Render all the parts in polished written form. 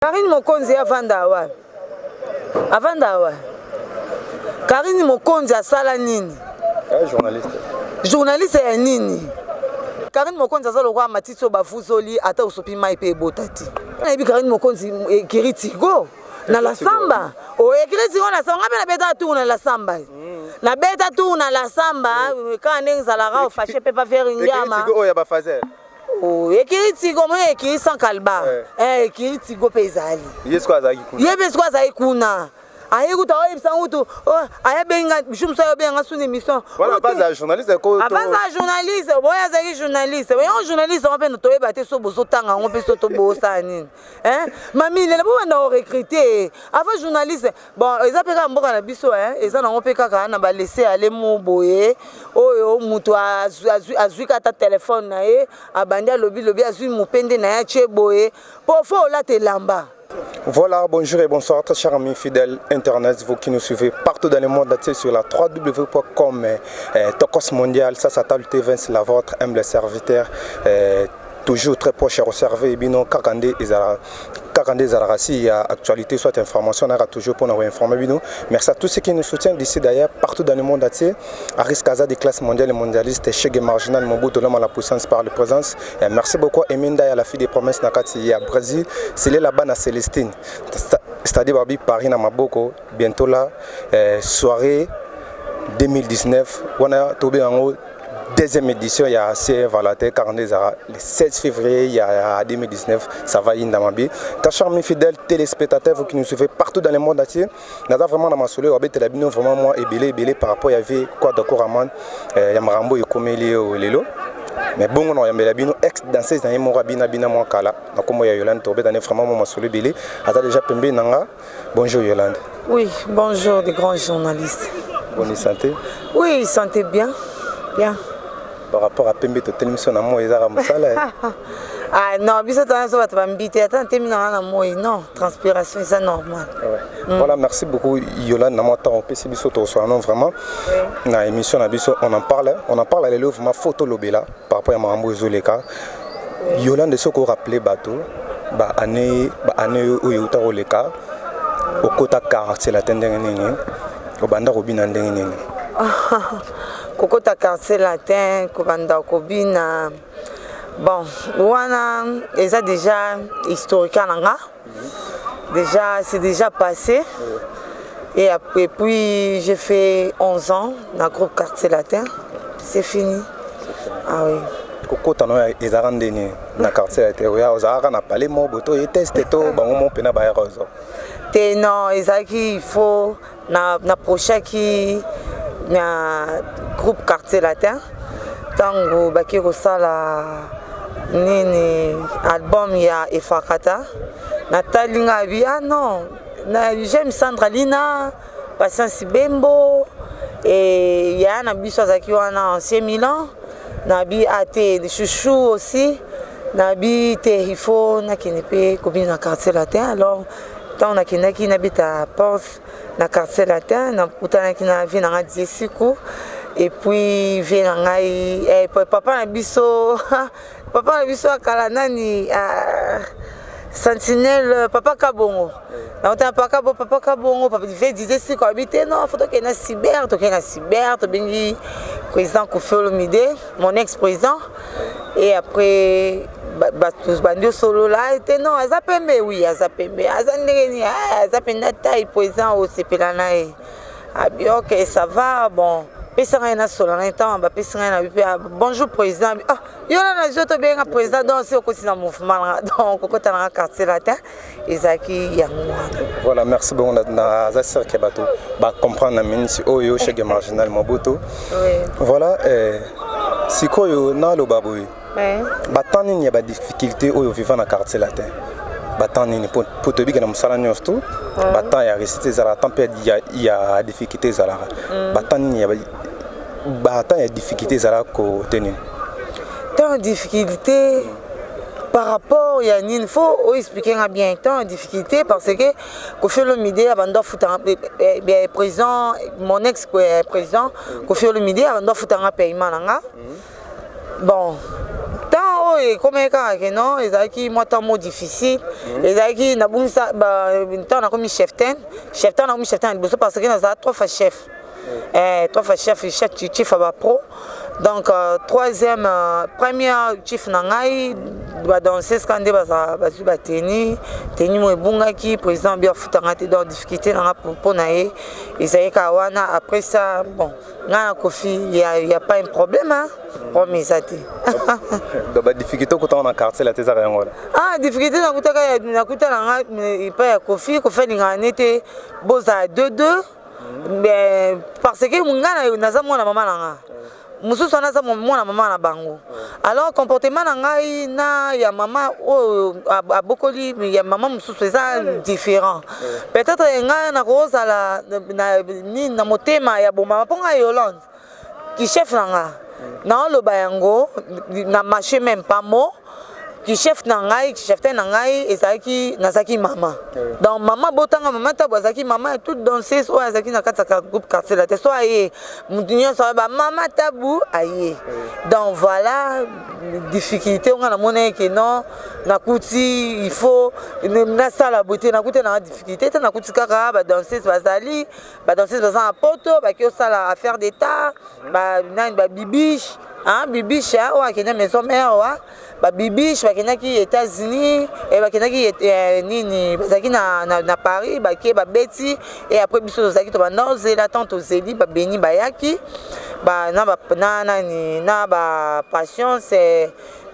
Carine Mokonzi avanda wapi? Avanda wapi? Carine Mokonzi asala nini? Ah, journaliste. Journaliste ya nini? Carine Mokonzi aza lokola matiti oyo bafuzoli ata osopi mai mpe ebota te. Nayebi Carine Mokonzi ekiri tigo na la samba. O ekiri tigo na samba, ngai mpe nabeta tour na la samba. Nabeta tour na la samba, kaka ndenge ezalaka ofashe mpe pa faire ngiama. Tigo oyo ya ba fazer. Oh, ekiri tigo moyo ekiri sans kalba. Eh, ekiri tigo mpe ezali. Ye sikoyo azalaki kuna. Ye mpe sikoyo azalaki kuna. Aye kutu aoyebisa kutu oh, aye benga jour mosusu aye obenga suna émission. Wana aza journaliste ko to. Aza journaliste, boye azalaki journaliste. Boye journaliste yango mpe toyeba te so bozotanga yango mpe so tobosala nini. Hein? Mami lela bobanda ko recruter avant journaliste. Bon, eza mpe kaka mboka na biso hein, eza nango mpe kaka na ba laisser aller mo boye oyo moto azwi kaka telefone na ye abandi alobi lobi azwi mopende na ye atie boye po fo olata elamba. Voilà, bonjour et bonsoir très chers amis fidèles internet, vous qui nous suivez partout dans le monde entier sur la www.com Tokos Mondial, ça s'attale TV, c'est la vôtre, humble serviteur, toujours très proche ya koserve bino kaka nde ezala kaka nde ezalaka si ya actualité soit information naka toujours mpona koinformer bino. Merci à tous ceux qui nous soutiennent d'ici, d'ailleurs, partout dans le monde entier. Aris Kaza des classes mondiales et mondialistes, Chegue Marginal Mobutu, l'homme à la puissance par le présence. Et merci beaucoup Eminda ya la fille des promesses na kati ya Brésil, c'est là-bas na Célestine, c'est-à-dire babi Paris na maboko. Bientôt là, soirée 2019 wana tobe yango, deuxième édition ya Saint Valentin 42, ezalaka le 16 février ya 2019. Ça va yinda mabe. Ta chers amis fidèles téléspectateurs, vous qui nous suivez partout dans le monde entier, naza vraiment na masolo oyo abetela bino vraiment mwa ebele ebele par rapport ya vie Quadra Koraman, ya makambo oyo ekomeli oyo lelo. Mais bongo na oyambela bino ex danseuse na ye moko abina bina mwa kala na nkombo ya Yolande. Tobetane vraiment mwa masolo ebele. Aza déjà pembeni na nga. Bonjour Yolande. Oui, bonjour des grands journalistes. Bonne santé? Oui, santé bien. Bien. Par rapport à pembe totelemi so na moi, ezaka mosala. Ah non, biso tana so bato bambi te, ata ntemi na nga na moi, non, transpiration eza normal. Ouais. Voilà, merci beaucoup Yolande na mwa temps opesi biso toswana non vraiment na émission na biso On en parle. On en parle lelo, vraiment faut tolobela par rapport ya makambo ezoleka. Yolande, soki orappeler bato baannée baannée oyo euta koleka, okota Quartier Latin ndenge nini? Obanda kobina ndenge nini? Kokota Quartier Latin, kobanda kobina, bon, wana eza déjà historique na nga déjà, c'est déjà passé. Et après, puis j'ai fait 11 ans dans le groupe Quartier Latin, c'est fini, ah oui. Kokota no ezalaka ndeni na Quartier Latin? Oya ozalaka na palais mo boye to ye teste to bango mo mpena bayaka ozwa? Te, non, ezalaki il faut na naprochaki na groupe Quartier Latin ntango baki kosala nini, album ya Efakata. Natali nga abi: "Ah non, na j'aime Sandra Lina, Patience Bembo et yaya na biso azalaki wana, ancien Milan." Nabi ate chouchou aussi, nabi te, il faut nakende mpe kobina na Quartier Latin. Alors ntango nakendaki nabeta porte na Quartier Latin, nakutanaki na vie na ngai Diesiku et puis vie na ngai papa na biso, papa na biso akala nani, sentinelle, papa Kabongo. Nakutana papa Kabongo, papa Kabongo, papa vie disait siko abi te: "Non, faut tokende na cyber." Tokende na cyber, tobengi président Koffi Olomide, mon ex président, et après bato bandi osolola te: "Non, aza pembe." "Oui, aza pembe, aza ndenge nini? Aza mpenza taille, président osepela na ye." Abi: "Ok, ça va, bon, pesa ngai nasola na ye." Ntango bapesi ngai na bi mpe: "Bonjour président." "Ah, yo na nazwi tobenga président." Donc si okoti na mouvement nanga, donc okota nanga Quartier Latin, ezalaki yango wana. Voilà, merci beaucoup. Naza sûr ke bato bacomprendre na minisi oyo Chege Marginal Mobutu. Voilà, sikoyo naloba boye: batemps nini ya badifficulté oyo vivant na Quartier Latin? Batemps nini? Po toyebika na mosala nyonso to batemps ya réussite ezalaka, temps mpe ya difficulté ezalaka. Batemps nini ya batemps ya difficulté ezalaka kote nini? Temps ya difficulté par rapport ya nini? Faut oexpliquer nga bien temps ya difficulté, parce que Koffi Olomide abanda afutanga, président, mon ex président Koffi Olomide abanda afutanga paiement na nga. Bon, temps Oyo ekomaki kaka ke non, ezalaki mwa temps mo difficile. Ezalaki nabungisa ntango nakomi cheftaine, cheftaine, nakomi cheftaine ya liboso, parce que nazala trois fois chef, trois fois chef, chef, chief ya bapro. Donc troisième, première chief na ngai, badanseuse kaka nde bazwi bateni, teni mo ebungaki, président bi afutanga te. Donc difficulté na nga mpo na ye ezalaki kaka wana. Après ça, bon, ngai na Kofi, y a pas un problème, hein? Problème eza te. Donc badifficulté okutanga na Quartier Latin ezaka yango wana? Ah, difficulté nakutaka, nakuta na nga epai ya Kofi. Kofi alingaka nete bozala deux deux, parce que ngai naza mwana mama na nga, mosusu wana aza mwana mama na bango. Alors comportement na ngai na ya mama oyo abokoli ya mama mosusu eza différent. Peut-être ngai nakozala nini na motema ya bomama mpo ngai Yolande kichef na nga, naoloba yango na marché, même pas mot kichef na ngai, chef te na ngai ezalaki, nazalaki mama. Donc mama botanga, mama Tabo azalaki mama ya toute danseuse oyo azalaki na kati ya groupe Quartier Latin. So aye, motu nyonso ayeba mama Tabu aye. Donc voilà difficulté nga namoni ke non, nakuti il faut nasala boye te. Nakuti nanga difficulté te, nakuti kaka badanseuse bazali, badanseuse baza na poto, baki osala affaire d'état, nani, babibiche, bibiche oyo akende Maison Mère wa, babibiche bakendaki États-Unis, bakendaki nini, bazalaki na Paris, bake babeti. Et après biso tozalaki, tobanda ozela. Tant tozeli, babeni bayaki na nani, na bapatience,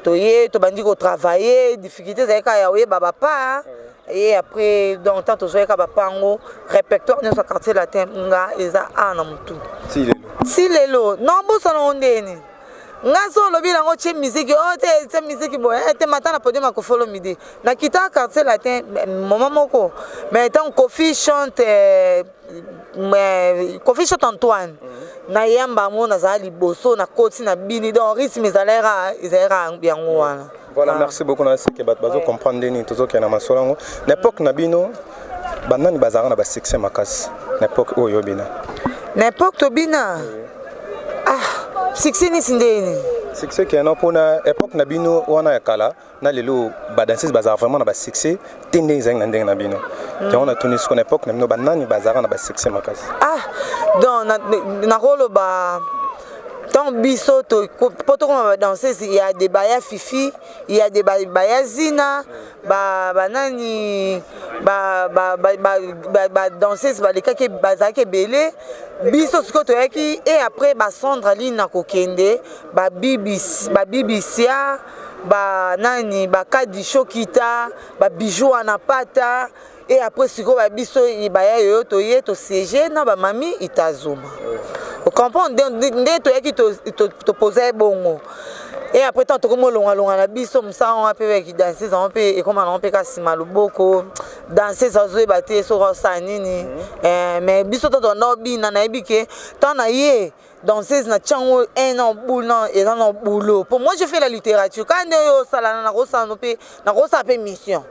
toye tobandi kotravailler. Difficulté ezalaki kaka ya oyeba bapa. Et après, donc tant tozoyeka bapa yango, répertoire nyonso ya Quartier Latin nga eza a na motu. Ti lelo? Si lelo non, bosana ngo ndeni nga so olobi nango tie musique oyo te, tie musique boye te, mata na podium ya Kofi Olomide. Nakita Quartier Latin moment moko, mais ntango Kofi chante, Kofi chante Antoine, nayamba yango, nazala liboso, nakoti na bini. Donc rythme ezalaka yango wana. Voilà. Merci beaucoup. Na seke bato bazo comprendre ndeni tozokende na masolo yango. Na époque na bino, banani bazalaka na basuccès makasi na époque oyo bina? Na époque tobina, ah, succès nisi ndeni? Succès kena mpona époque na bino wana ya kala na lelo, badanseuse bazalaka vraiment na basuccès te ndenge ezalaki na ndenge na bino. Yango natuni siko, na époque na bino, banani bazalaka na basuccès makasi? Ah, donc nakoloba ntango biso mpo tokoma badanseuse, ya de baya Fifi, ya de baya Zina, banani, badanseuse balekaki, bazalaki ebele. Biso sikoyo toyaki e après basandra lini na kokende, babibisia, banani, bakadi shokita, babijou wana pata. Et après sikoyo babiso baya yoyo, toye tosiége na bamami Itazuma, ocomprendre nde toyaki topoza ye bongo. Et après ntango tokomi olongwalongwa na biso mosala wana mpe yaki danseuse yango mpe ekóma nango mpe ka nsima loboko, danseuse azoyeba te soki osala nini. Mais biso to tonda obina, nayebi ke ntango na ye danseuse na tiango un an boule na eza na boulot. Pour moi, je fais la littérature kaka nde oyo osala, nakosala mpe, nakosala mpe mission,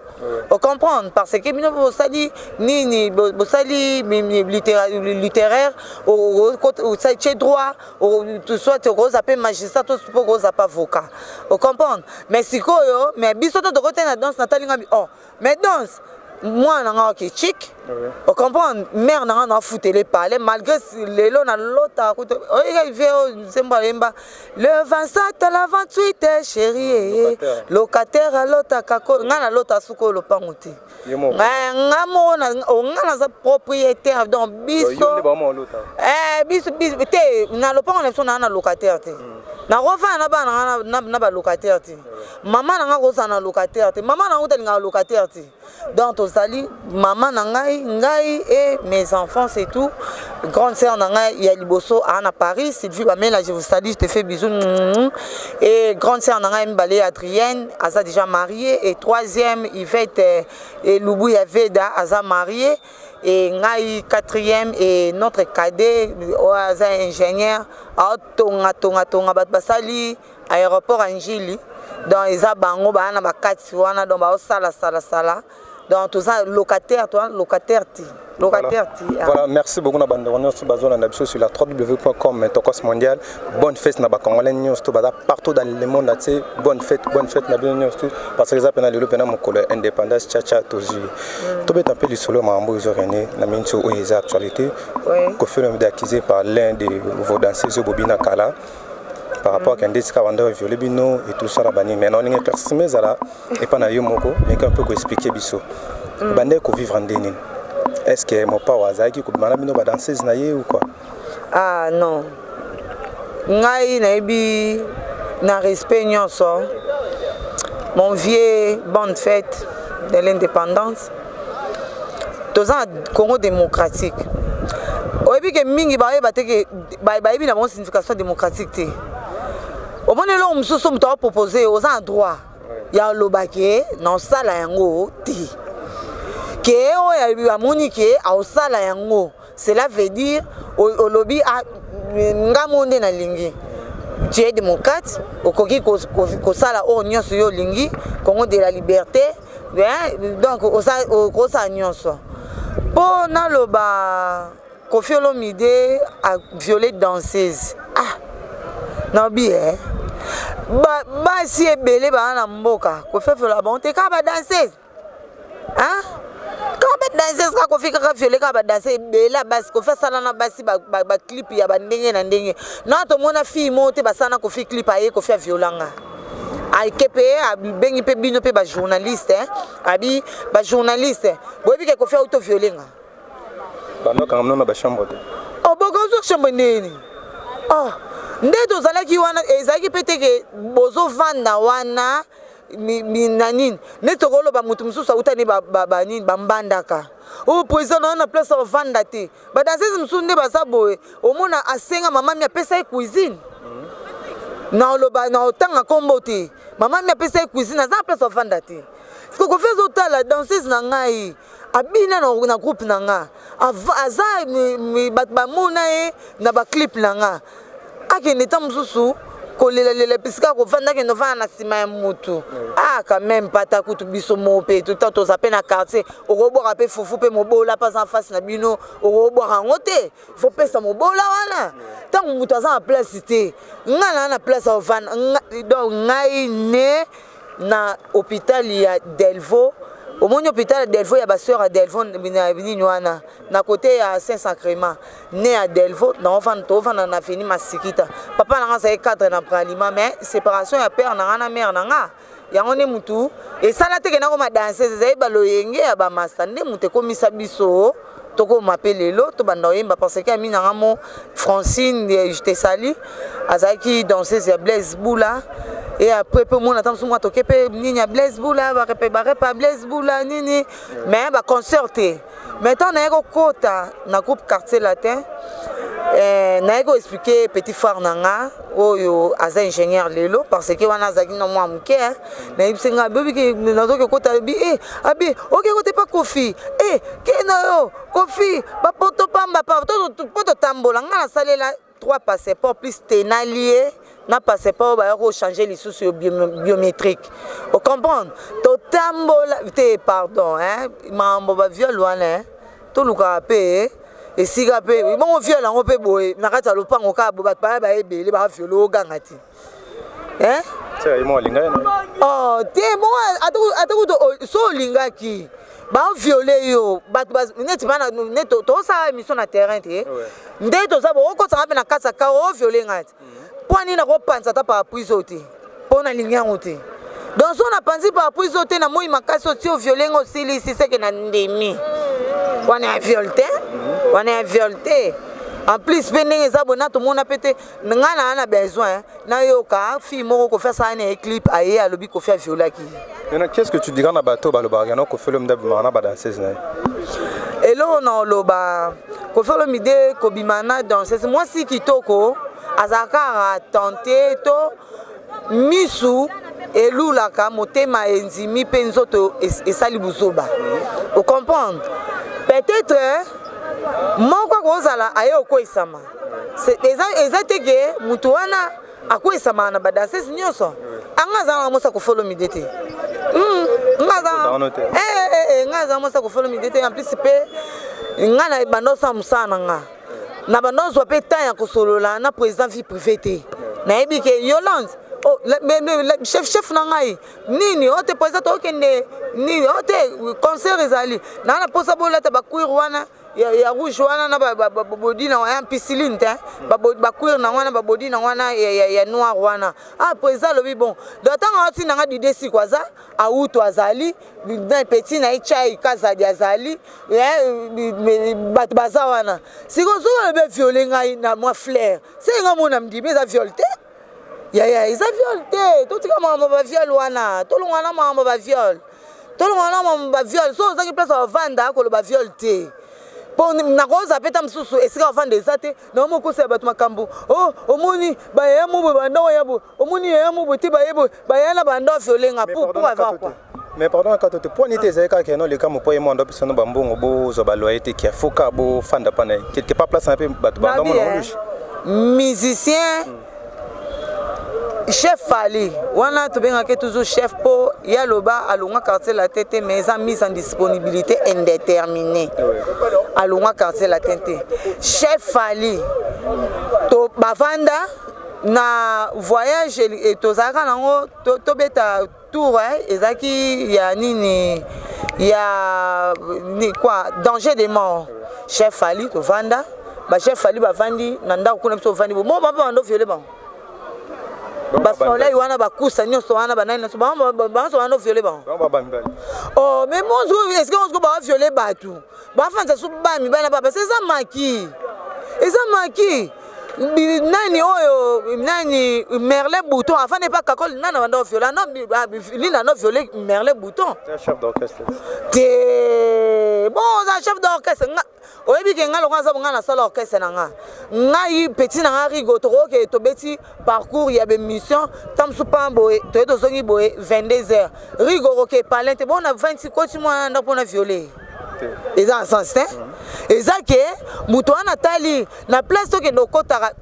ocomprendre, parce que bino bosali nini, bosali littéraire, osali tie droit, soit okoza mpe magistrat, to mpo okoza mpe avocat, ocomprendre. Mais sikoyo, mais biso to tokoti na danse, natalinga bi, oh, mais danse mwana na nga oke chik, ocomprendre, mare na nga na afutele palais malgré lelo nalotaka kuta oyeka vie oyo nzembo ayemba le 27 à la 28, chéri locataire alotaka. Nga nalota suki oyo lopango te, nga moko nga naza propriétaire. Donc biso biso te na lopango na biso naa na locataire te, nakofanda na bana nga na balocataire te, mama na nga kozala na locataire te, mama na nga kuta locataire te. Donc tozali mama na ngai, ngai et mes enfants, c'est tout. Grande sœur na ngai ya liboso aa na Paris, Sylvie Bamela, je vous salue, je te fais bisous. Et grande sœur na ngai mibale, Adrienne, aza déjà mariée, et troisième, Yvette Elubu ya Veda, aza mariée, et ngai quatrième. Et notre cadet oyo aza ingénieur, aotonga tonga tonga bato basali aéroport ya Njili. Donc eza bango baa na bakati wana, donc baosala salasala. Donc toza locataire, toza locataire ti locataire ti. Voilà. Voilà, merci beaucoup na bandeko nyonso bazolanda biso sur la www.com Tokos Mondial. Bonne fête na bacongolais nyonso to baza partout dans le monde entier. Bonne fête, bonne fête na bino nyonso, parce que eza mpena lelo mpena mokolo ya indépendance. Chacha, tozwi tobeta mpe lisolo ya makambo oyo ezokende na miniti oyo eza actualité. Koffi Olomide accusé par l'un de vos danseuses oyo bobina kala par rapport akende esika banda viole bino et tout ça na banini. Mais na olingi éclaircissement ezala epa na yo moko, meka mpe koexpliquer biso bandeki kovivre nde nini. Est ce que Mopao azalaki kobima na bino badanseuse na ye ou quoi? Ah non, ngai nayebi na respect nyonso, mon vieux, bonne fête de l'indépendance. Toza na Congo démocratique. Oyebi ke mingi bayeba te ke bayebi na bango signification démocratique te. Omoni, eloko mosusu moto apropose, oza na droit ya oloba ke na osala yango te. Ke oyo amoni ke aosala yango, cela veut dire olobi nga mo nde nalingi. Tu es démocrate, okoki kosala oyo nyonso yo olingi. Congo de la liberté, donc okosala nyonso. Mpo naloba Koffi Olomide aviole danseuse, ah, nabi eh. Basi ebele baa na mboka, Koffi aviola bango te, kaka badanseuse, kaka badanseuse. Kaka Koffi kaka viole kaka badanseuse ebele. Basi Koffi asala na basi baclip ya bandenge na ndenge. Na tomona fille moko te basala na Koffi clip aye Koffi aviolanga. Ake mpe abengi mpe bino mpe bajournaliste, abi bajournaliste boyebi ke Koffi auto viole nga. Bandokanga mino na bachambre te. Bokozwa chambre ndeni? Oh, nde tozalaki wana, ezalaki mpe te ke bozovanda wana na nini. Nde tokoloba motu mosusu autani banini, bambandaka oyo président na na place ovanda te. Badanseuse mosusu nde baza boye, omona asenga mama mi apesa ye cuisine. Na oloba na otanga nkombo te, mama mi apesa ye cuisine, aza na place ovanda te. Siko Koffi azotala danseuse na ngai abina na groupe na nga, aza bato bamona ye na baclip na nga, akende ta mosusu kolelalela bisika kovanda, akende ovanda na nsima ya mutu. Ah, quand même, pata kutu biso mo mpe tota toza mpe na quartier, okobwaka mpe fufu mpe mobola mpe aza face na bino, okobwaka yango te. Faut pesa mobola wana. Ntango moto aza na place te, nga na place ovanda. Donc ngai ne na hôpital ya Delvaux, omoni hôpital ya Delvaux ya basœur ya Delvaux nini wana na côté ya Saint Sacrement, ne ya Delvaux, naofanda, tofanda na avenue Masikita. Papa na nga azali cadre na Bralima, mais séparation ya père na nga na mère na nga, yango nde mutu esala te ke nakoma danseuse. Ezali baloyenge ya bamasa nde mutu ekomisa biso tokoma mpe lelo tobanda koyemba, parce que ami nanga mo Francine, je te salue, azalaki danseuse ya Blaise Bula. Et après mpe omona ata mosusu mwa toke mpe nini ya Blaise Bula, barepa ya Blaise Bula nini, mais baconcert te. Mais ntango naye kokota na groupe Quartier Latin, naye koexpliquer petit frère na nga oyo aza ingénieur lelo, parce que wana azalaki na mwa moke. Nayebisi nga bobiki nazoki kokota abi e abi oke kote pa Koffi e ke na yo Koffi bapoto pamba mpo totambola. Nga nasalela trois passeport plus tenalie na passeport oyo baya kochange lisusu yo biométrique, ocomprendre. Totambola te, pardon, makambo baviole wana tolukaka mpe esika mpe bongo viole yango mpe boye na kati ya lopango kaka boye, bato baya baebele baviole, oganga te. Oh te, bongo ata kutu so olingaki baviole yo, bato neti bana neti tozosala émission na terrain te, nde toza okosanga mpe na kati ya ka oviole ngai te. Mpo anini nakopanza ata parapluie oyo te? Mpo nalingi yango te. Donc so napanzi parapluie oyo te na moi makasi, oti oviole nga, osilisi seke na ndemi wana ya viole te, wana ya viole te. En plus mpe ndenge eza boye, na tomona mpe te. Ngai naa na besoin nayoka fille moko Koffi asala na ye clip, aye alobi Koffi aviolaki. Maintenant, qu'est-ce que tu diras na bato balobaka yana Koffi Olomide abimaka na badanseuse na ye? Eloko na oloba, Koffi Olomide kobima na danseuse, mwasi kitoko azalaka kaka tente to misu elulaka, motema endimi mpe nzoto esali buzoba, ocomprendre. Peut-être moko akozala aye okweyisama, eza te ke motu wana akweyisama na badanseuse nyonso. Anga aza nanga mosa Koffi Olomide te. Nga Nga aza mwasi ya Koffi Olomide te. En plus mpe nga na banda osala mosala na nga, na banda ozwa mpe temps ya kosolola na président vie privée te. Nayebi ke Yolande, oh, chef, chef na ngai nini o te, président, tokende nini o te, concert ezali naa na mposa bolata bacuir wana ya rouge wana na babodi na ya mpisilini te, bacuir na wana, babodi na wana ya noir wana. Ah, président alobi bon. Donc ntango aotinda nga, Dide Siko aza auto, azali na petit na ye Chai Kazadi, azali bato baza wana. Sikoyo soki alobi aviole ngai na mwa flair, se nga mona ndimi, eza viol te yaya, eza viol te. Totika makambo baviol wana, tolongwa na makambo baviol, tolongwa na makambo baviol. So ozangi place bavanda, koloba viol te, mpo nakozala mpe ta mosusu esika bavanda eza te. Naomo okosela bato makambo o omoni bayaya mo boye, banda oya boye, omoni yaya mo boye te, baye boye, baya na banda viole nga pour avoir quoi? Mais pardon, kaka te, mpo nini te ezali kaka keno likambo mpo ye mwana apesa no bambongo, bozwa baloyer te, kia foka bofanda mpa na ye quelque part, place na mpe bato bandomona oluche. Musicien chef Fally wana tobengaki toujours chef, mpo ye aloba alongwa Quartier Latin te, mais eza mise en disponibilité indéterminée. Alongwa Quartier Latin te. Chef Fally to bavanda na voyage tozalaka nango, tobeta tour ezalaki ya nini, ya ni, quoi, danger de mort. Chef Fally tovanda, bachef Fally bavandi na ndako kuna, biso ovandi bo mo bampe bando viole bango, basoleil wana, bakusa nyonso wana, banani nyonso banso wana viole bango. Oh, mais monzo, est ce que onzo baviole bato bafandisa so bamibali na bapasi? Eza maki, eza maki. Nani oyo, nani, Merlin Bouton afandi epa Kakol, nani abanda oviole? Lina no viole Merlin Bouton te. Bon, oza chef d'orchestre, oyebi ke nga longo aza bonga, nasala orchestre na nga, ngai petit na nga Rigo, tokoke tobeti parcours ya bemission ta mosusu pa boye, toye tozongi boye 22 heures, Rigo koke palin te. Bona 20 koti mwana ndako mpona viole, eza na sens te. Eza ke moto wana atali na place tokende okotaka,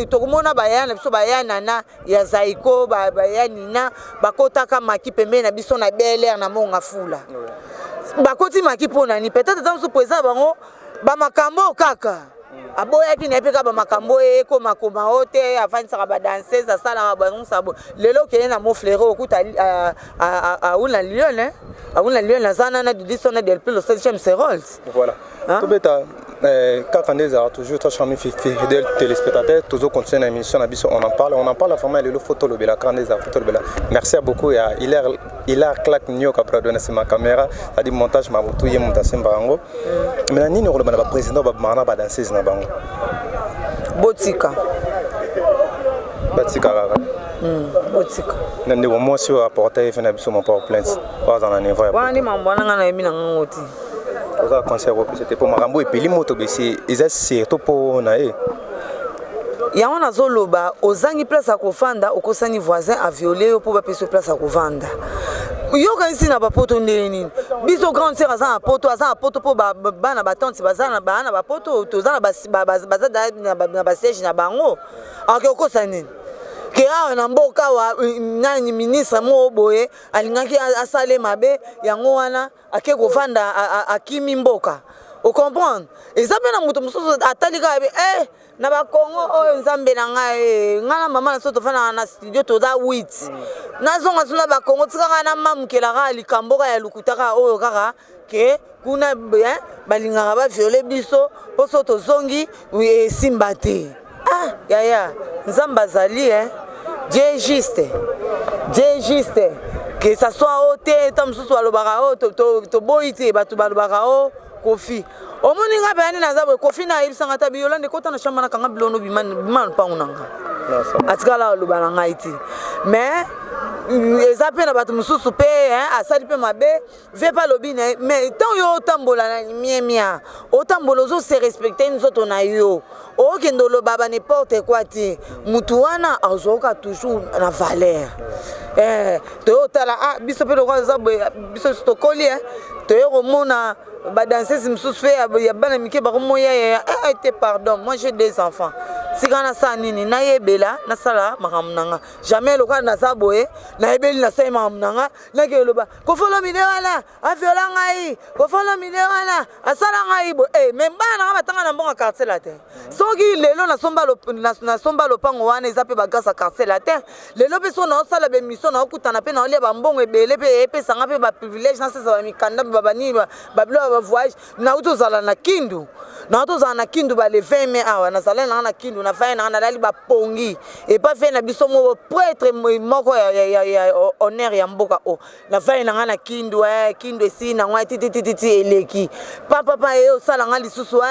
tokomona baya na biso, baya nana ya Zaiko, baya nina, bakotaka maki pembeni na biso na Bel na Monga Fula. Bakoti maki mpo nani? Peut-être ata mosusu président bango bamakambo kaka aboyaki na ye mpe kaka bamakambo oyo ekomakoma o te, afandisaka badanseuse, asalaka bangusa boye. Lelo okende na Moflere, okuta auna Lion, auna Lion aza nana Didiso na Delpilo 7e Serols. Voilà, tobeta kaka nde ezalaka toujours. Très chers fidèles téléspectateurs, toujours continuer na émission na biso On en parle, on en parle. Vraiment lelo faut tolobela kaka nde ezala, faut tolobela. Merci à beaucoup ya Hilaire, Hilaire Clark Nyoka Prado na nsima caméra, c'est-à-dire montage mabutu, ye moto asimba yango. Mais na nini okoloba na baprésident babimaka na badanseuse na bango? Botika. Batika kaka. Botika. Na ndeko mwasi oyo aporte ye fe na biso moport plainte, oyo aza na niveau ya wana nde mambo wana, ngai nayebi na ngango te. Oza conseil kopesa te mpo makambo epeli moto besi eza surtout mpo na ye? Yango nazoloba, ozangi place ya kofanda, okosani voisin aviole yo mpo bapesi yo place ya kovanda. Yokanisi na bapoto ndenge nini? Biso grande sœur aza na poto, aza na poto mpo bana batante baza na bapoto, toza baza na basiège na bango. Ake okosa nini ke awa na mboka awa, nani, ministre moko boye alingaki asale mabe, yango wana ake kovanda, akimi mboka. Ocomprendre? Eza mpe na moto mosusu atali kaka be na bakongo oyo. Nzambe na ngai, ngai na mama na so tofandaka na studio, toza 8, nazonga so na bakongo, tika ngai na mamukela kaka likambo kaka ya lokuta kaka oyo kaka ke kuna balingaka baviole biso mpo so tozongi esimba te. Ah yaya, Nzambe azali, Dieu est juste, Dieu est juste. Que ça soit o te, ta mosusu balobaka o toboyi te, bato balobaka o Kofi. Omoni nga mpe ani naza boye, Kofi na ayebisanga ta Biyolande, kota na chambre, nakanga bilono, bima lopango na nga. Atikala aloba na ngai te, mais eza mpe na bato mosusu mpe asali mpe mabe ve mpe alobi na ye. Mais ntango yo otambola na miemia, otambola ozose respecte nzoto na yo, okende oloba ba n'importe quoi te, mutu wana azwaka toujours na valeur. Toye otala, ah, biso mpe lokola eza boye, biso tokoli, toye komona badanseuse mosusu mpe ya bana mike bakomoya yaya te. Pardon, moi j'ai deux enfants. Tika nasala nini? Nayebela, nasala makambo na nga. Jamais lokola naza boye, nayebeli, nasali makambo na nga, nake eloba Koffi Olomide wana aviola ngai, Koffi Olomide wana asala ngai boye. Eh, mais bana na nga batanga na mbongo Quartier Latin. Soki lelo nasomba lopango wana, eza mpe bagrâce ya Quartier Latin. Lelo mpe so naosala baémission, naokutana mpe naolia bambongo ebele, mpe epesanga mpe baprivilège, nasesa bamikanda, mpe babanini, babilo ya bavoyage. Nauti ozala na Kindu, nauti ozala na Kindu ba le 20 mai awa. Nazala nanga na Kindu, nafai nanga, nalali bapongi epa fe na biso moko, prêtre moko ya honneur ya mboka o. Nafai nanga na Kindu, Kindu esili nango titititi, eleki papapa e osala nga lisusu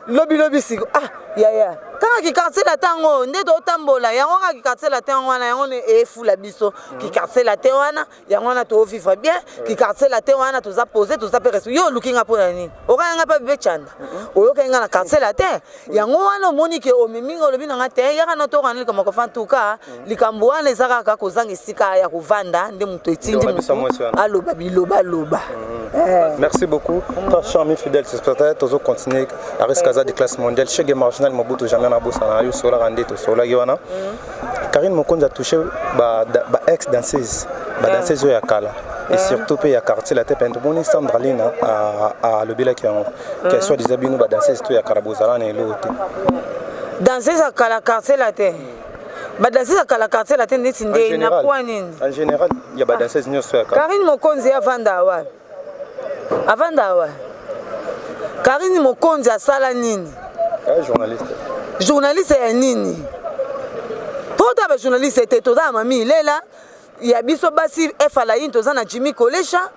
lobilobi siko. Ah yaya, kaka kiquartier latin nde totambola yango, kaka kiquartier latin wana, yango efula biso. Kiquartier latin wana, yango wana tovivre bien. Kiquartier latin wana, toza posé, toza mpe respect. Yo oluki nga mpona nini? Okaya nga mpe bebe chanda, oyokaki nga na Quartier Latin. Yango wana omoni ke omemi nga, olobi na nga te, yaka na tokana likambo kofa. En tout cas, likambo wana eza kaka kozanga esika ya kovanda nde moto etindi moto aloba biloba aloba. Merci beaucoup, très cher ami fidèle spectateur. Tozo continuer Aris Kaza de classe mondiale, chege marginal Mobutu, jamais na bosana yo. Solaka nde tosolaki wana. Karine Mokonzi a touché ba, ba ex danseuse, ba danseuse oyo ya kala et surtout mpe ya Quartier Latin. Mpe tomoni Sandra Lina alobelaki yango ke soit disant bino badanseuse to ya kala bozala na eloko te. Danseuse ya kala Quartier Latin, badanseuse ya kala Quartier Latin neti nde na poa nini? En général ya badanseuse nyonso ya kala. Karine Mokonzi avanda awa, avanda awa. Karine Mokonzi asala nini? Journaliste. Journaliste ya nini? Mpo ta bajournaliste te. Toza na Mami Ilela ya biso basi, Efalaini, toza na Jimmy Kolesha,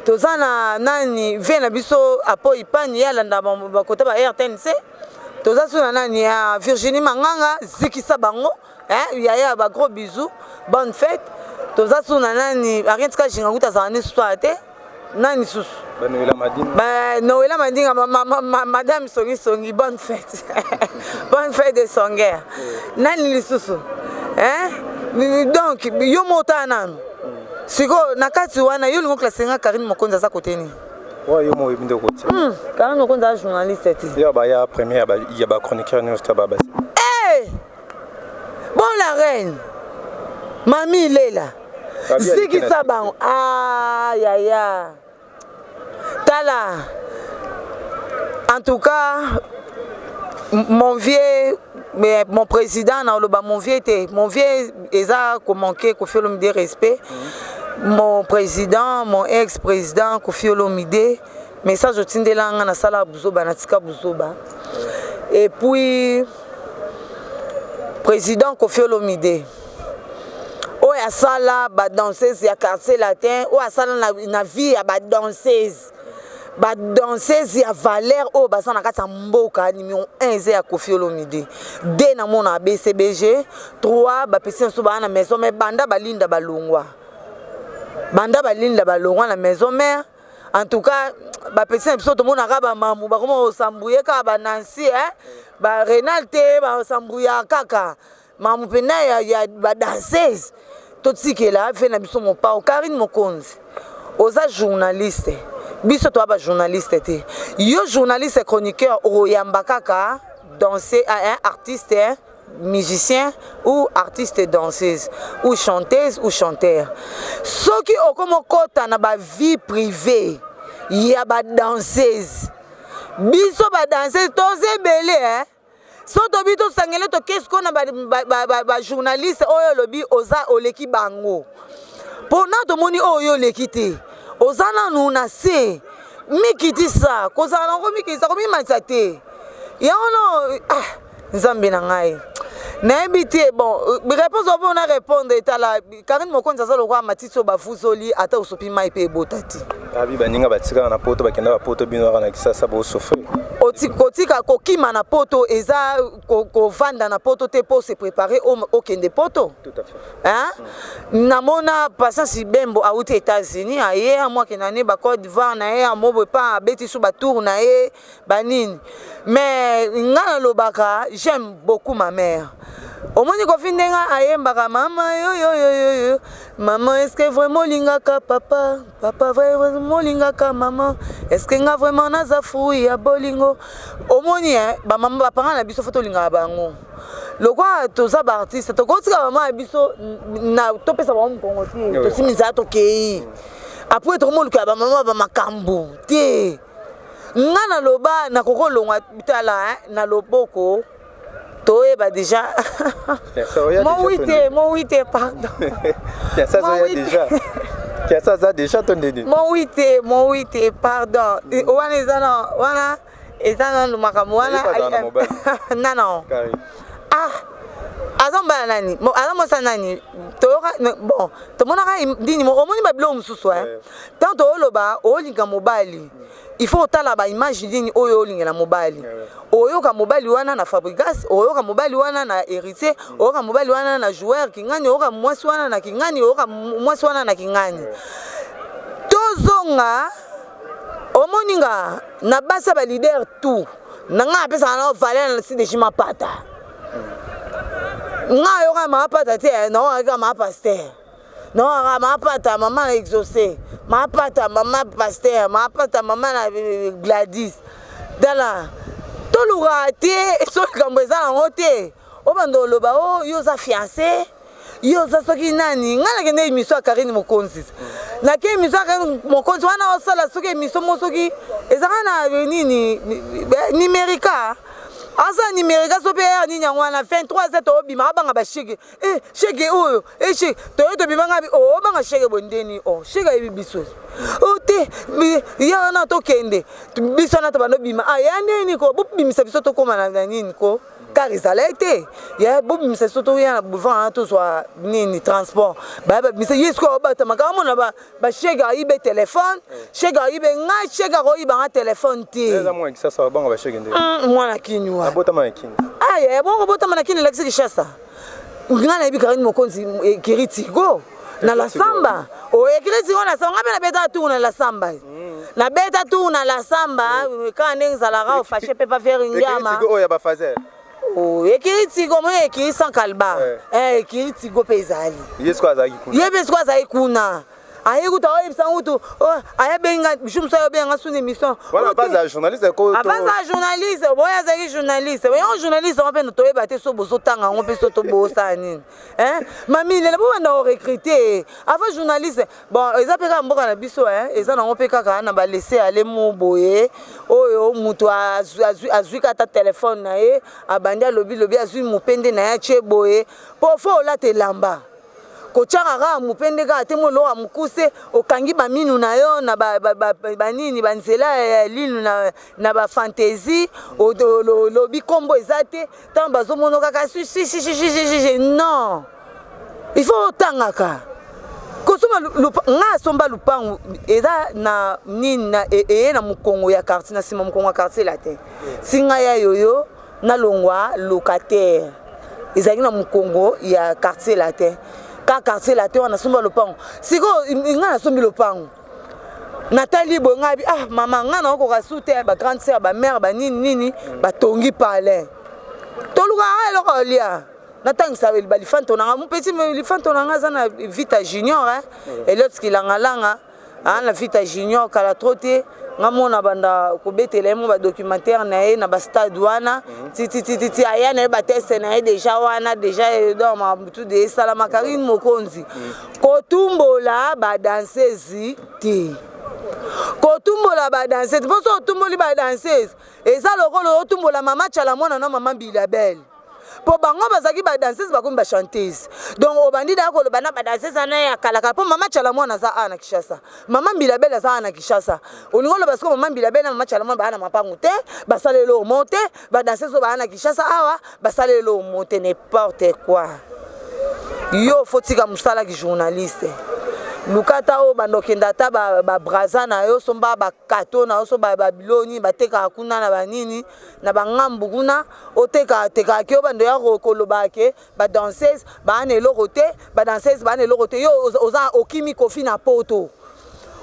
toza na nani, vie na biso Apo Ipani, ye alanda bakota ba RTNC. Toza so na nani ya Virginie Manganga, zikisa bango yaya, ba gros bisous, bonne fête. Toza so na nani, Arien Tika Jinga kuta azala ni susu te, nani susu? Noela Mandinga, madame Songi Songi, bonne fête, bonne fête de Songer. Nani lisusu? Donc yo mo otala nanu sikoyo na kati wana, yo olingi oclasser nga Karine Mokonzi aza kote nini? Yo mo oyebi nde kotia. Karine Mokonzi aza journaliste te. Yo baya première ya bachroniqueur nyonso ta babasi. Bon, la reine Mami Lela, zikisa bango. Ah yaya, tala, en tout cas mon vieux, mais mon président, na oloba mon vieux te, mon vieux eza komanquer Koffi Olomide respect. Mon président, mon ex président Koffi Olomide, message otindela nga, nasala buzoba, natika buzoba. Et puis président Koffi Olomide oyo asala badanseuse ya Quartier Latin, oyo asala na vie ya badanseuse, badanseuse ya valeur oyo baza na kati ya mboka, numéro 1 eza ya Koffi Olomide, 2 namona BCBG, 3 bapesi nyonso baa na maison. Mais banda balinda balongwa, banda balinda balongwa na maison mère, en tout cas bapesi na biso tomonaka bamamu bakoma kosambuye kaka, banansi, barenal te, basambuya kaka mamu mpena ya badanseuse. Totikela ve na biso mopao. Karine Mokonzi, oza journaliste, biso toya bajournaliste te. Yo journaliste chroniqueur, okoyamba kaka danser, un artiste musicien ou artiste danseuse ou chanteuse ou chanteur. Soki okoma okota na bavie privée ya badanseuse, biso badanseuse toza ebele, eh? So tobi tosangele, toke sikoyo na bajournaliste oyo olobi oza oleki bango, mpona tomoni oyo oleki te, oza nanu na se. Mikitisa, kozala nango, mikitisa, komimatisa te. Yango no, ah, Nzambe na ngai, nayebi te. Bon, réponse opo na répondre, etala, Karine Mokonzi aza lokola matiti oyo bafuzoli, ata osopi mai mpe ebota te. Abi baninga batikaka na Poto, bakenda bapoto, bino kaka na Kisasa bosouffrir. Kotika kokima na Poto eza kovanda na Poto te mpo se préparer okende Poto. Tout à fait. Hein? Namona Patience Ibembo auti États-Unis, aye amwakenda ne baCôte d'Ivoire na ye, amobo epa abeti su batour na ye banini. Mais nga nalobaka, j'aime beaucoup ma mère. Omoni Kofi ndenge ayembaka mama yoyoyoyo, mama, est ce que vraiment olingaka papa, papa vraiment olingaka mama, est ce que nga vraiment naza fruit ya bolingo? Omoni bamama, bapanga na biso, fo tolingaka bango. Lokola toza baartiste, tokotika mama ya biso na topesa bango mokongo te. Tosimi nzala, tokei, après tokomoluka bamama bamakambo te. Nga naloba nakokolongwa, tala na loboko toyeba déjà mowi te, mowi te, pardon. Kiasa aza déjà to ndeni? Mowi te, mowi te, pardon. Wana eza na wana, eza nanu makambo wana nano. Ah, aza mobala nani? Aza mwasi nani? Toyoka bon, tomonaka ndini, omoni babiloko mosusu. Tant tooloba olinga mobali, il faut otala baimage nini oyo olingela mobali. Oyoka mobali wana na Fabrigas, oyoka mobali wana na Héritier, oyoka mobali wana na joueur Kingani, oyoka mwasi wana na Kingani, oyoka mwasi wana na Kingani. Tozonga, omoni nga na basi ya baleader tout na ngai apesaka na valeur na si mapata. Nga ayoka mapata te, naokaka ma pasteur, naokaka mapata mama na Exaucé, mapata mama pasteur, mapata mama na Gladys. Tala, tolukaka te so likambo eza nango te. Obanda oloba o yo oza fiancé, yo oza soki nani. Ngai nakende émission ya Karine Mokonzi, nake émission ya Karine Mokonzi wana, osala soki émission mo soki ezaka na nini, numérika, asala numérika so mpe ya nini yango wana. 23 heures toobima, abanga bashege shege oyo, shege toye tobimanga, obanga shege boye ndeni o shege ayebi biso o te. Ya wana tokende biso wana, tobanda obima. Ah, ya ndeni ko bobimisa biso, tokóma na nini ko car ezalaki te. Ya bobimisa biso, toya na boulevard wana, tozwa nini, transport. Baya babimisa ye. Sikoyo obatamaka, amona bashege ayibe telefone, shege ayibe ngai, shege akoyibanga telefone te. Mwana Kini wa aya bongo botama na Kini, elakisi Kishasa. Ngai nayebi Karine Mokonzi ekiri tigo na la samba, o ekiri tigo na samba. Ngai mpe nabeta tour na la samba, nabeta tour na la samba kaka ndenge ezalaka. Ofashe mpe pa faire ngiama. Oyo ya bafaser. Ekiri tigo mo, ekiri sans kalba, ekiri tigo mpe ezali. Ye sikoyo azalaki kuna. Ye mpe sikoyo azalaki kuna, aye kutu aoyebisa kutu, ayebenga jour mosusu, ayobenga suna émission. Wana baza journaliste. Abaza journaliste boye, azalaki journaliste yango. Journaliste yango mpe toyeba te so bozotanga yango mpe so tobosala nini. Mami lela, bobanda korecruter avant journaliste. Bon, eza mpe kaka mboka na biso, eza nango mpe kaka na balese ale mo boye. Oyo moto azwi kaka telefone na ye, abandi alobi lobi, azwi mopende na ye, atie boye mpo fo olata elamba. Kotiaka kaka mopende kaka te, mo eloko ya mokuse, okangi baminu na yo na banini, banzela ya linu na bafantaisie, olobi nkombo eza te. Ntango bazomona kaka sisisisisi, non, il faut otangaka kosomba. Nga asomba lupangu, eza na nini, na eye na mokongo ya quartier, na nsima mokongo ya Quartier Latin. Si ngai ya yoyo nalongwa locataire, ezalaki na mokongo ya Quartier Latin. Ka Quartier Latin wana nasomba lopango. Sikoyo ngai nasombi lopango, natali boye, ngai ah mama, ngai naokoka su te. Bagrande sœur, bamare, banini nini, batongi palin, tolukaka eloko olia. Natangisa balifanto nanga, mopeti lifanto nanga aza na Vita Junior, Eliot Kilangalanga, aa na Vita Junior. Kala trop te, nga mona banda kobetela ye mo badocumentaire na ye na bastade wana, titititi aya na ye, bateste na ye déjà wana déjà. Donc makambo tu de esalama. Karine Mokonzi, kotumbola badanseuse te, kotumbola badanseuse, mpo so otumboli badanseuse, eza lokola otumbola mama Tshala Mwana na mama Bilabel, mpo bango bazalaki badanseuse, bakomi bachanteuse. Donc obandi daya koloba na badanseuse wana ya kalakala, mpo mama Tshala Mwana aza awa na Kinshasa, mama Mbilabel aza awa na Kinshasa. Olingi oloba sikoyo mama Mbilabel na mama Tshala Mwana baya na mapangu te, basala eloko mo te? Badanseuse oyo baya na Kinshasa awa basala eloko mo te? N'importe quoi. Yo fo tika mosalaki journaliste, luka ata oyo banda okende ata babraza na yo, somba bakato na yo, so babiloko nini batekaka kuna na banini na bangambu kuna, otekaka tekaka oyo bando ya kolobaka ke badanseuse baa na eloko te, badanseuse baa na eloko te. Yo oza okimi Kofi na Poto,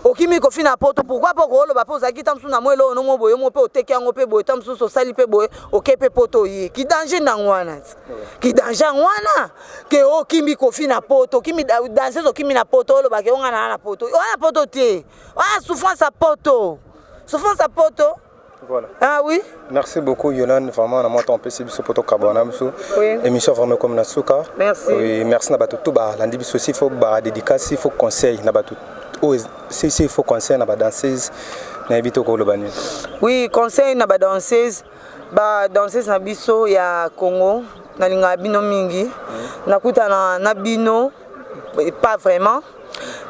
okimi Kofi na Poto, pourquoi? Mpo kooloba mpe ozalaki ta mosusu na mwa eloko nomo boye mo mpe oteki yango mpe boye, ta mosusu osali mpe boye, oke mpe Poto, oye kidanger ndango wana ti kidanger yango wana ke okimi Kofi na Poto, okimi danseuse, okimi na Poto, olobaka yo nga na na Poto, oya na Poto te, oya souffrance ya Poto, souffrance ya Poto. Voilà. Ah oui. Merci beaucoup Yolande, vraiment na moto opesi biso poto kabwana biso. Oui. Émission vraiment comme na suka. Merci. Oui, merci na bato tout ba landi biso s'il faut ba dédicace, il faut conseil na bato oyo si si il faut conseil na ba danseuse na yebi to koloba nini. Oui, conseil na ba danseuse, ba danseuse na biso ya Congo, nalingaka bino mingi. Nakutana na bino pas vraiment,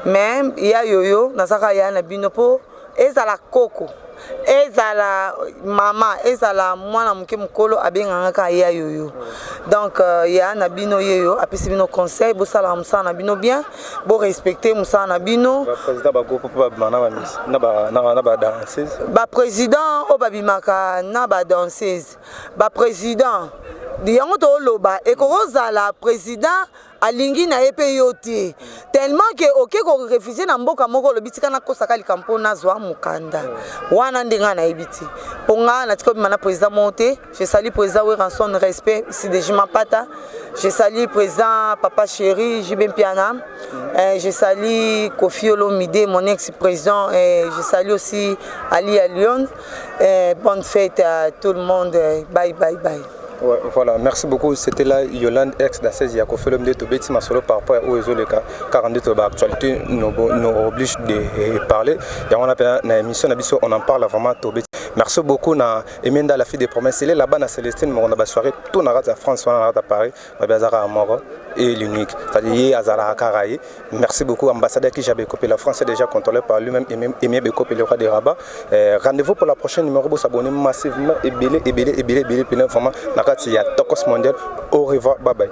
mais ya yoyo nazaka ya na bino po ezala koko, ezala mama, ezala mwana moke, mokolo abengaka kaka ya yoyo. Donc ya na bino yeyo apesi bino conseil: bosalaka mosala na bino bien, borespecte mosala na bino. Ba président ba groupe mpo babima na ba miss na ba danseuse. Baprésident oyo babimaka na badanseuse, baprésident yango tooloba, ekokozala président alingi na ye mpe yo te, tellement ke oke korefuser na mboka moko, olobi tika nakosaka likambo mpo nazwa mokanda wana. Ndenge nga nayebi te, mpo nga natika obima na président moko te. Je salue président Werrason, respect, Sideji Mapata. Je salue président Papa Chéri JB Mpiana. Je salue Kofi Olomide, mon ex président. Je salue aussi Ali à Lyon. Bonne fête à tout le monde. Bye bye bye. Ouais, voilà, merci beaucoup. C'était là Yolande, ex danseuse ya Koffi Olomide. Tobeti masolo par rapport à oyo ezoleka 42 ba actualité nous oblige de parler. Yango na na émission na biso, on en parle vraiment, tobeti. Merci beaucoup na Emenda, la fille des promesses. Elle est là-bas na Célestine moko na ba soirée tout na rata France wana, na rata Paris. Ba bazaka moko et l'unique. C'est-à-dire ye azala kaka ye. Merci beaucoup ambassadeur qui j'avais copié la France est déjà contrôlé par lui-même, Emile Bekopé, le roi des Rabat. Rendez-vous pour la prochaine numéro, vous s'abonner massivement et belé et belé et belé et belé vraiment na kati ya Tokos Mondial. Au revoir, bye bye.